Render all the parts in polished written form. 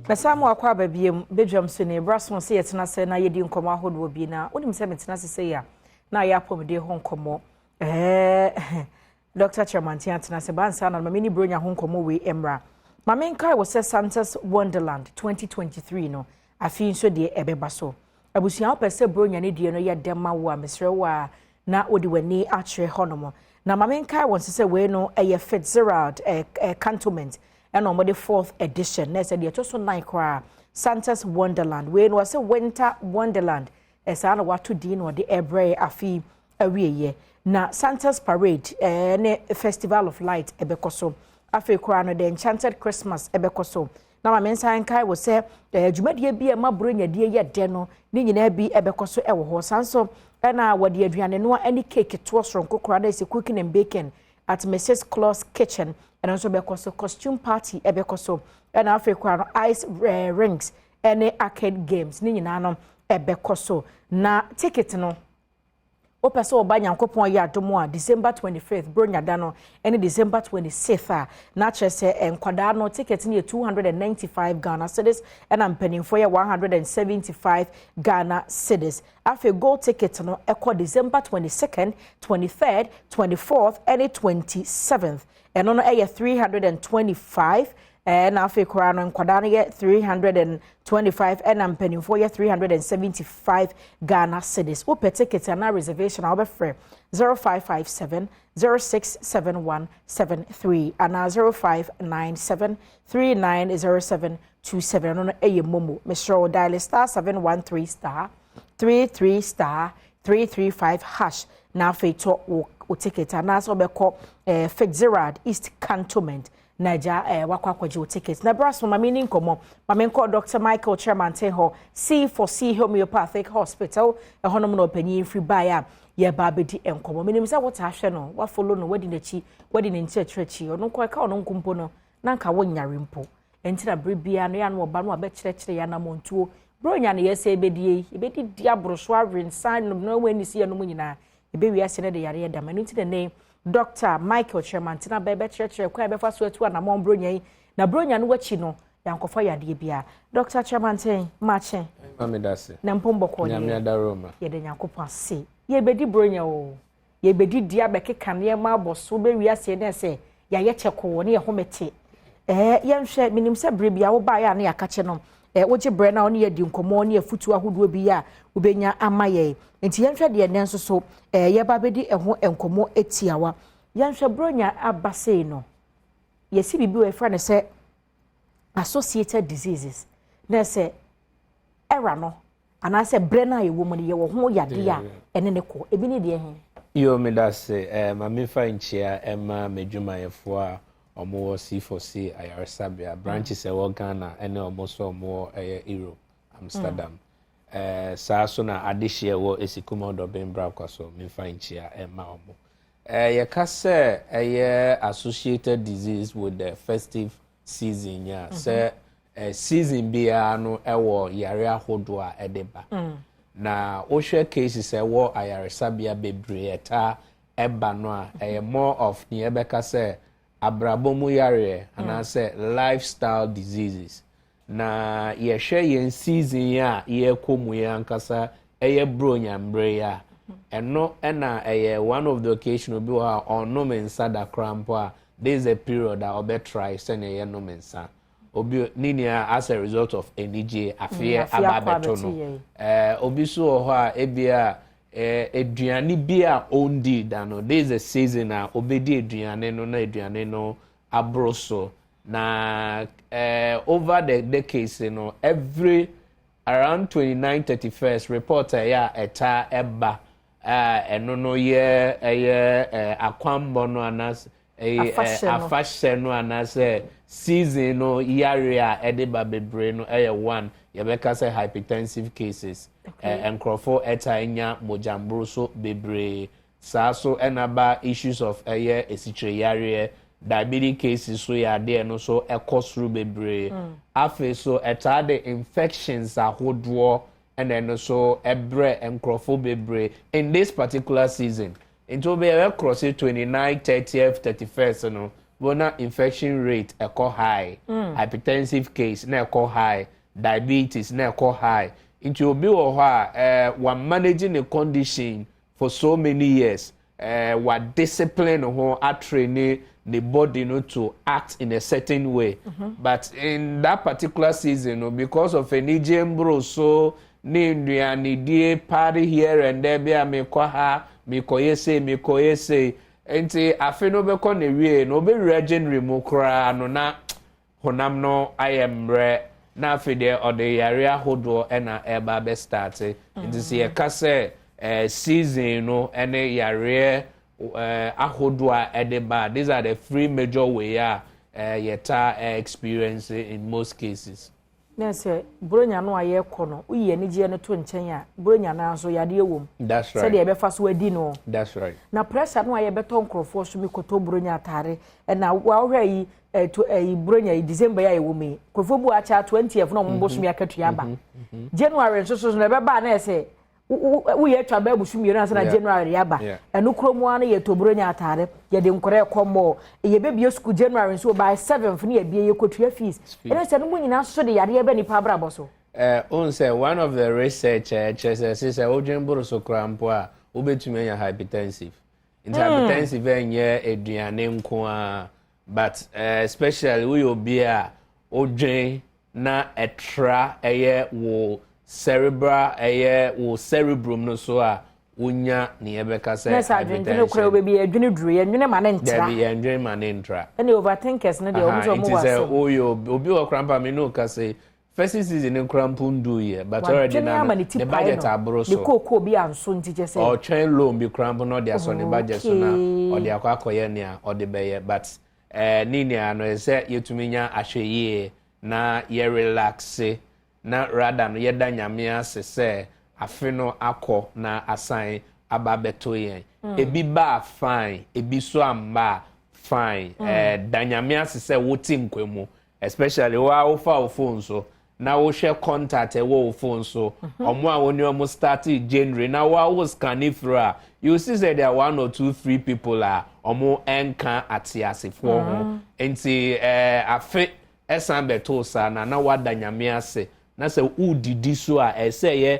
Mɛsan mu akɔ aba biem bedwam so ne ebra so sɛ yɛtena sɛ na yɛdi nkɔmmɔ ahodoɔ bi. Na wonim sɛ metena ase sɛ yɛ a na ayɛ apɔmuden ho nkɔmmɔ. Dr. Kyerɛmanten atena sɛ bansa na mame ne bronya ho nkɔmmɔ wei mmra. Ma menkae wɔ sɛ Santa's Wonderland 2023 no, afei nso deɛ ɛbɛba so. Abusua, wopɛ sɛ bronya ne deɛ no yɛ dɛm ma wo a, mesrɛ wo a na wode w'ani akyerɛ hɔnom. Na ma menkae wɔn sɛ wei no ɛyɛ Fitzgerald Cantonment ɛna wɔde fourth edition na ɛsɛ deɛ ɛtɔ so nan koraa. Santa's Wonderland wei no, wɔsɛ Winter Wonderland, ɛsaa na wato din na wɔde ɛbrɛ afi awieɛ. Na Santa's Parade ne Festival of Light ɛbɛkɔ so. Afei koraa no, the Enchanted Christmas ɛbɛkɔ so. Na maame nsan nkae wɔ sɛ dwumadie bi a ɛma buro nyadie yɛ dɛ no ne nyinaa bi ɛbɛkɔ so ɛwɔ hɔ. Saa nso ɛna wɔde aduane noa ne cake toɔ soronko koraa na ɛsɛ cooking and baking at Mrs Claus Kitchen, ɛno nso bɛkɔ so. Costume party ɛbɛkɔ so, ɛna afei koraa no ice rinks ɛne arcade games ne nyinaa no ɛbɛkɔ so. Na ticket no, wopɛ sɛ ɔba, Nyankopɔn yɛ adom a, December 25th bronyada no ɛne December 26th a, na kyerɛ sɛ nkwadaa no ticket no yɛ 295 Ghana cedis, ɛna mpanimfoɔ yɛ 175 Ghana cedis. Afei gold ticket no ɛkɔ December 22nd, 23rd, 24th ɛne 27th, ɛno no ɛyɛ 325, ɛna afei koraa no nkwadaa no yɛ 325, ɛna mpanimfoɔ yɛ 375 Ghana cedis. Wopɛ ticket anaa reservation a, wobɛfrɛ 0557 067173 anaa 0597 390727. Ɛno no ɛyɛ MoMo. Mesrɛ wo, dial *713 *33 *335# na afei tɔ wo ticket, anaasɛ wobɛkɔ Fitzgerald East Cantonment na agya wakɔ akɔgye wo ticket. Na bra so ma me ni nkɔmmɔ, ma me nkɔ Dr. Michael Kyerɛmanten hɔ, C for C Homeopathic Hospital. Ɛhɔnom na ɔpanyin firi baeɛ a yɛba abɛdi nkɔmmɔ. Menim sɛ wotaa hwɛ no, wafollow no, wadi n'akyi, wadi ne nkyerɛkyerɛ akyi. Ɔno nkɔ ɛka ɔno nko mpo no na nka wonyare mpo. Ɛnti na bere biara no yɛ ano ɔba no abɛkyerɛkyerɛ yɛ anammɔntuo. Bronya no yɛsɛ yɛbɛdie, yɛbɛdidi aboro so, awe nsa nom na wɔn ani si yɛnom nyinaa, yɛbɛwi ase no de yareɛ dam. Ɛno nti na ne Dr. Michael Kyerɛmantena bɛkyerɛkyerɛ kwan a yɛbɛfa so atu anammɔn bronya yi na bronya no wakyi no yɛankɔfa yadeɛ biara. Dr. Kyerɛmanten, makye. Na mpom bɔkɔɔ? Yɛde Nyankopɔn ase. Yɛbɛdi bronya o, yɛbɛdi di abɛkeka nneɛma abɔ so, bɛwi ase ne sɛ yɛayɛ kyɛkoo ne yɛ home te. Yɛnhwɛ, menim sɛ bere bi a wobaeɛ a ne yɛaka kyɛ no, wogye berɛ no a wone yɛdi nkɔmmɔ ne afutuo ahodoɔ bi a wobɛnya ama yɛn. Nti yɛnhwɛ deɛ nnɛ nso so yɛba bɛdi ɛho nkɔmmɔ atiawa. Yɛnhwɛ, bronya aba sei no, yɛsi biribi wɔ yɛfrɛ no sɛ associated diseases, na sɛ ɛra no anaasɛ berɛ no a yɛwɔ mu no, yɛwɔ ho yadeɛ a ɛne ne kɔ. Ebi ne deɛ he? Yo, meda se. Ma memfa nkyia ɛma m'adwumayɛfoɔ a ɔmowɔ C4C ayaresabea branches ɛwɔ Ghana ɛne ɔmo so ɔmowɔ ɛyɛ Europe, Amsterdam. Saa so na adehyeɛ wɔ Esikuma Ɔdɔbɛn Brakwa so, memfa nkyia ɛma ɔmo. Yɛka sɛ ɛyɛ associated disease with the festive season ya sɛ season biara no ɛwɔ yare ahodoɔ a ɛde ba. Na wohwɛ cases ɛwɔ ayaresabea bebree ɛtaa ɛba no a, ɛyɛ more of nea ɛbɛka sɛ abrabɔ mu yareɛ anaasɛ lifestyle diseases. Na yɛhwɛ yɛn season yi a yɛrekɔ mu yi ankasa, ɛyɛ bronya mmerɛ yi a, ɛno ɛna ɛyɛ one of the occasion. Obi wɔ hɔ a ɔnnom nsa da koraa mpo a, this is a period a ɔbɛtry sɛnea yɛnom nsa. Obi ne nea as a result of anigye afeɛ aba abɛto no. Obi so wɔ hɔ a ebia aduane bi a ɔndi da no, this is a season a obedi aduane no na aduane no aboro so. Na over the decades no, every around 29, 31st, report a ɛyɛ a ɛta ɛba a, ɛno no yɛ ɛyɛ akwammɔ no anaasɛ ɛyɛ afahyɛ no anaasɛ season no yare a ɛde ba bebree no, ɛyɛ one yɛbɛka sɛ hypertensive cases. Nkurɔfoɔ ɛta nya mogyamboro so bebree saa so, ɛna ba issues of ɛyɛ esikyire yareɛ, diabetes cases so yɛ adeɛ no so ɛkɔ soro bebree. Afei so ɛtaa de infections ahodoɔ ɛna ɛno so ɛbrɛ nkurɔfoɔ bebree in this particular season. Nti obi ɛbɛ cross 29, 30th, 31st no. Bo na infection rate ɛkɔ high, hypertensive case na ɛkɔ high, diabetes na ɛkɔ high. Nti obi wɔ hɔ a wa manage ne condition for so many years, wa discipline ho, atrain ne body no to act in a certain way, but in that particular season no, because of anigye mboro so ne nnuanedie, party here and there bi a mekɔ ha, mekɔyɛ sei, mekɔyɛ sei, nti afe no bɛkɔ na wie na obɛwura January mu koraa no, na honam no ayɛ mmerɛ, na afei deɛ ɔde yare ahodoɔ ɛna ɛba abɛstart. Nti sɛ yɛka sɛ season no ɛne yareɛ ahodoɔ a ɛde ba, these are the three major way a yɛta experience in most cases. Na sɛ Buronya no a yɛrekɔ no, woyi anigyeɛ no to nkyɛn a, Buronya no nso yadeɛ wɔ mu. That's right. Sɛdeɛ yɛbɛfa so adi no. That's right. Na pressure no a yɛbɛtɔ nkurɔfoɔ so, mekɔtɔ Buronya atare, ɛna wɔahwɛ yi ɛto ɛyi Buronya yi, December yi a yɛwɔ mu yi, nkurɔfoɔ bu akyɛ 20th na ɔmo bɔ akatua aba. January nso so no ɛbɛba na ɛsɛ woyɛ atwa bɛɛ busu 2 ansa na January aba. Ɛno kurom ara no, yɛtɔ Buronya atare, yɛde nkɔrɔ ɛkɔ mall, yɛbɛbie school January nso by 7th ne yɛbie, yɛkɔtua fees. Ɛne sɛ no mu nyinaa nso de yareɛ bɛ nipa abrabɔ so. Ohun sɛ one of the research kyerɛ sɛ sɛ wodwen boro so koraa mpo a, wobɛtumi anya hypertensive. Nti hypertensive ɛnyɛ aduane nko a, but especially woyɛ obi a wodwen na ɛtra ɛyɛ wo cerebral, ɛyɛ wo cerebrum no so a, wonya ne yɛbɛka sɛ hypertension. Adwendwene kora wo baabi, yɛdwene duro, yɛndwene ma ne ntra. Dabi, yɛndwene ma ne ntra. Ɛne overthinkers no deɛ, ɔmo sɛ ɔmo wɔ asɛm. Nti sɛ woyɛ obi wɔ kora mpa mi ne wo ka sɛ first season ne kora mpo ndu yɛ, but already na ne budget aboro so. Ne kooko bi anso nti kyɛ sɛ. Ɔtwɛn loan bi kora mpo na ɔde asɔ ne budget so na ɔde akɔ akɔyɛ nea ɔde bɛyɛ, but ne nea no ɛsɛ yɛtumi nya ahwɛ yie na yɛ relax, na rather no yɛda Nyame ase sɛ afe no akɔ na asan aba abɛto yɛn. Ebi ba a, fine, ebi so amba a, fine. Da Nyame ase sɛ wote nkwa mu, especially wo a wofa wo phone so na wohwɛ contact ɛwɔ wo phone so, ɔmo a wɔne ɔmo start January na wo a wo scan through a, you see say there are one or two three people a ɔmo ɛnka ateasefoɔ ho. Nti afe ɛsan bɛto saa na wada Nyame ase. Na sɛ wodidi so a, ɛsɛ yɛ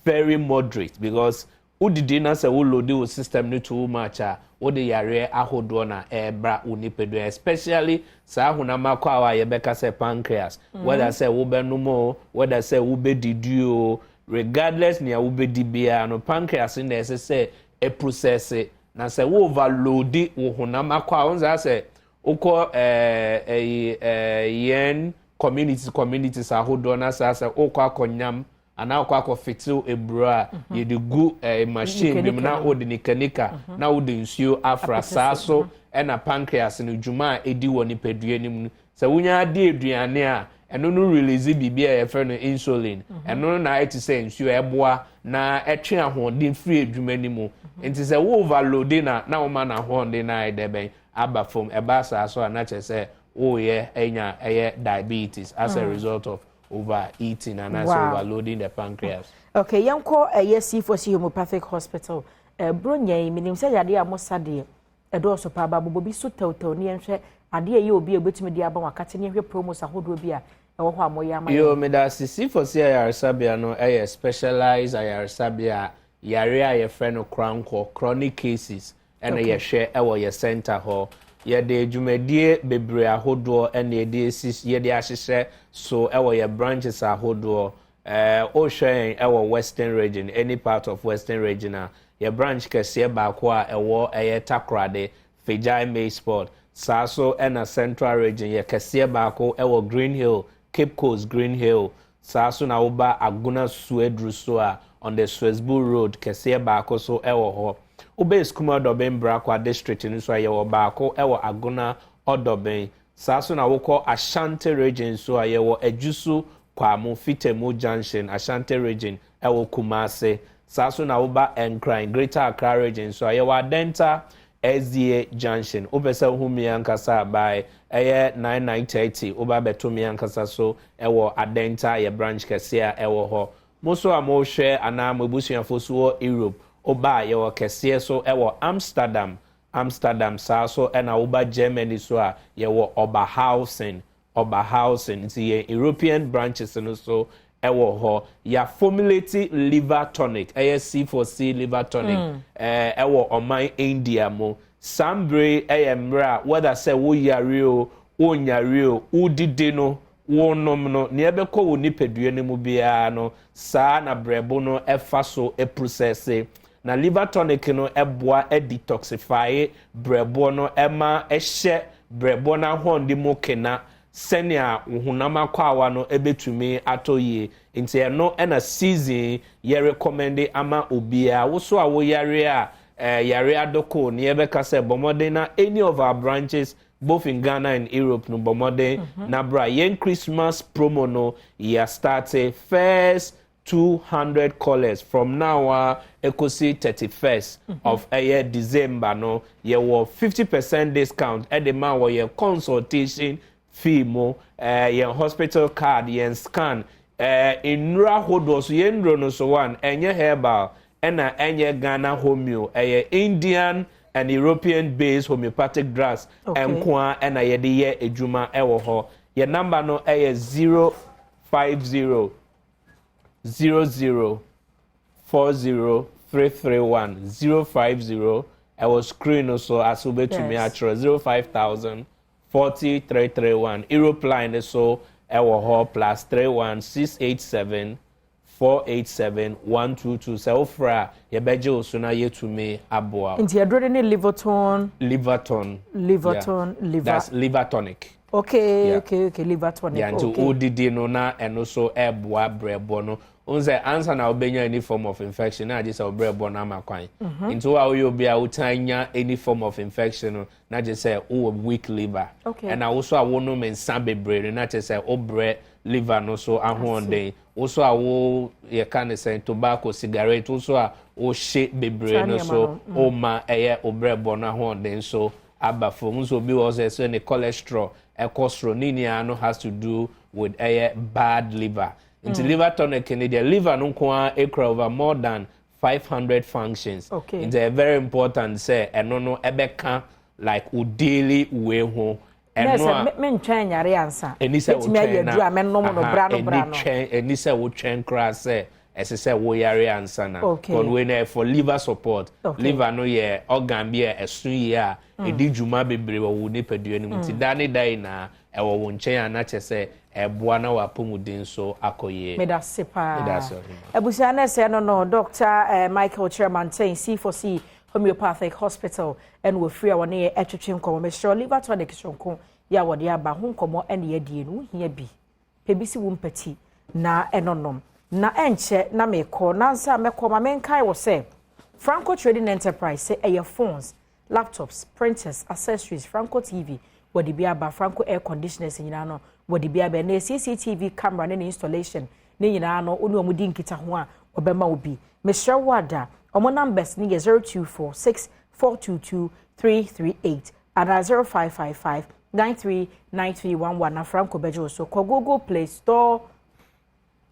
very moderate, because wodidi na sɛ woload wo system no too much a, wode yareɛ ahodoɔ na ɛɛbra wo nipadua, especially saa honam akɔ a yɛbɛka sɛ pancreas, whether sɛ wobɛnom o, whether sɛ wobɛdidi o, regardless nea wobɛdi biara no, pancreas na ɛsɛ sɛ ɛprocess. Na sɛ wo overload wo honam akɔ a, wɔn sɛ wokɔ ɛyi yɛn communities ahodoɔ na saa sɛ wokɔ akɔnyam anaa wokɔ akɔfetew eburo a, yɛde gu machine bi mu na wode nikanika na wode nsuo afra saa so. Ɛna pancreas no dwuma a ɛdi wɔ nipadua no mu no, sɛ wonya adi aduane a, ɛno no release biribi a yɛfrɛ no insulin. Ɛno no na ayɛ te sɛ nsuo, ɛboa na ɛtwe ahoɔden firi adwuma no mu. Nti sɛ wo overload na woma n'ahoɔden na ayɛ dɛ bɛn aba fam, ɛba saa so a, na kyerɛ sɛ woyɛ ɛnya ɛyɛ diabetes as a result of overeating and as overloading the pancreas. Okay, yɛnkɔ ɛyɛ C4C Homeopathic Hospital. Bronya yi, menim sɛ yadeɛ a mosa deɛ ɛdɔɔso paa, ba bobɔ bi so tɛwtɛw ne yɛnhwɛ adeɛ a ɛyɛ obi a obɛtumi de aba wakate ne yɛhwɛ promos ahodoɔ bi a ɛwɔ hɔ a moyɛ ama. Yo, meda ase. C4C ayaresabea no ɛyɛ specialized ayaresabea a yare a yɛfrɛ no korankɔ, chronic cases, ɛna yɛhwɛ ɛwɔ yɛ center hɔ. Yɛde dwumadie bebree ahodoɔ ɛna yɛde esi, yɛde ahyehyɛ so ɛwɔ yɛ branches ahodoɔ. Ɔrehwɛ yɛn ɛwɔ Western Region, any part of Western Region a, yɛ branch kɛseɛ baako a ɛwɔ ɛyɛ Takoradi Fegyae May Sport saa so. Ɛna Central Region, yɛ kɛseɛ baako ɛwɔ Green Hill, Cape Coast Green Hill saa so. Na woba Agona Suaduru so a, on the Swesbu Road, kɛseɛ baako so ɛwɔ hɔ. Wobɛ Sukuma Ɔdɔbɛn Brakwa District no so a, yɛwɔ baako ɛwɔ Agona Ɔdɔbɛn saa so. Na wokɔ Ashanti Region so a, yɛwɔ Adwusu Kwamu Fitemu Junction, Ashanti Region, ɛwɔ Kumase saa so. Na woba Nkran, Greater Accra Region so a, yɛwɔ Adenta SDA Junction. Wopɛ sɛ wohu mi ankasa a, by ɛyɛ 9:30 woba bɛto mi ankasa so ɛwɔ Adenta, yɛ branch kɛseɛ a ɛwɔ hɔ. Mo so a mohwɛ anaa mo abusuafo so wɔ Europe, woba a, yɛwɔ kɛseɛ so ɛwɔ Amsterdam. Amsterdam. Saa so ɛna woba Germany so a, yɛwɔ Oberhausen, Oberhausen. Nti yɛn European branches no so ɛwɔ hɔ. Yɛ formulate liver tonic, ɛyɛ C4C liver tonic, ɛwɔ ɔman India mu. Saa mbere ɛyɛ mmerɛ a whether sɛ woyare o, wonyare o, wodidi no, wonom no, nea ɛbɛkɔ wo nipadua no mu biara no, saa na brɛbo no ɛfa so process. Na liver tonic no ɛboa detoxify brɛboɔ no, ɛma ɛhyɛ brɛboɔ no ahoɔden mu kena sɛnea honam akwawa no ɛbɛtumi atɔ yie. Nti ɛno ɛna season yɛ recommend ama obiara. Woso a woyare a yare adoko ne, yɛbɛka sɛ bɔ mmɔden na any of our branches both in Ghana and Europe no, bɔ mmɔden na bra. Yɛn Christmas promo no yɛ start. First 200 callers from now a ekosi 31st of ɛyɛ December no, yɛwɔ 50% discount ɛde ma wɔ yɛ consultation fee mu, yɛn hospital card, yɛn scan, nnuro ahodoɔ so. Yɛn nnuro no so one, ɛnyɛ herbal ɛna ɛnyɛ Ghana homeo, ɛyɛ Indian and European based homeopathic drugs nkoa ɛna yɛde yɛ adwuma ɛwɔ hɔ. Yɛn number no ɛyɛ 0500040331, 050, ɛwɔ screen no so aso, wobɛtumi atwerɛ 050 40331. Europe line so ɛwɔ hɔ, +31 687 487 122. Sɛ wofrɛ a, yɛbɛgye wo so na yɛtumi aboa. Nti aduro no ne Liverton? Liverton. Liverton. Yeah. Liver. That's liver tonic. Okay, liver tonic. Yeah, nti wodidi no na ɛno so ɛboa brɛboɔ no. N sɛ ansa na wobɛnya any form of infection na agye sɛ wobrɛboɔ no ama kwan. Nti wo a woyɛ obi a wotan nya any form of infection no, na gye sɛ wowɔ weak liver. Ɛna wo so a wonom nsa bebree no, na kyerɛ sɛ wobrɛ liver no so ahoɔden. Wo so a wo yɛka ne sɛ tobacco, cigarette, wo so a wohye bebree no so, woma ɛyɛ wobrɛboɔ no ahoɔden so aba fam. Nso obi wɔ sɛ ne cholesterol ɛkɔ soro ne nyinaa no has to do with ɛyɛ bad liver. Nti liver tonic ne deɛ, liver no nko ara ekura over more than 500 functions. Nti ɛyɛ very important sɛ ɛno no ɛbɛka like o daily way ho. Ɛno a mentwɛn nyare ansa. Ɛni sɛ wotwɛn na ayɛ a mɛnom no bra no bra no. Ɛni twɛn, ɛni sɛ wotwɛn koraa sɛ ɛsɛ sɛ woyare ansa na kɔn wei na for liver support. Liver no yɛ organ bi a ɛso yie a ɛdi dwuma bebree wɔ wo nipadua no mu. Nti da ne da nyinaa ɛwɔ wo nkyɛn a, na kyerɛ sɛ ɛboa na wapɔmuden so akɔ yie. Meda se paa. Abusua, ne sɛ no Dr Michael Kyerɛmanten, C4C Homeopathic Hospital, ɛna wɔfiri a wɔne yɛ ɛtwetwe nkɔmmɔ. Mesrɛ, liver tonic soronko yɛ a wɔde aba ho nkɔmmɔ ɛne yɛadie no, wohia bi pɛ bi si wo mpati na ɛnonom na ɛnkyɛ na mekɔ nansa mɛkɔ. Ma menkae wɔ sɛ Franco Trading Enterprise sɛ ɛyɛ phones, laptops, printers, accessories, Franco TV wɔde bi aba, Franco air conditioners nyinaa no wɔde bi aba, na CCTV camera ne ne installation ne nyinaa no, wo ne wɔn di nkita ho a, wɔbɛma wo bi. Mesrɛ wo ada, wɔn numbers ne yɛ 0246422338 anaa 0555939311 na Franco bɛgye wo so. Kɔ Google Play Store.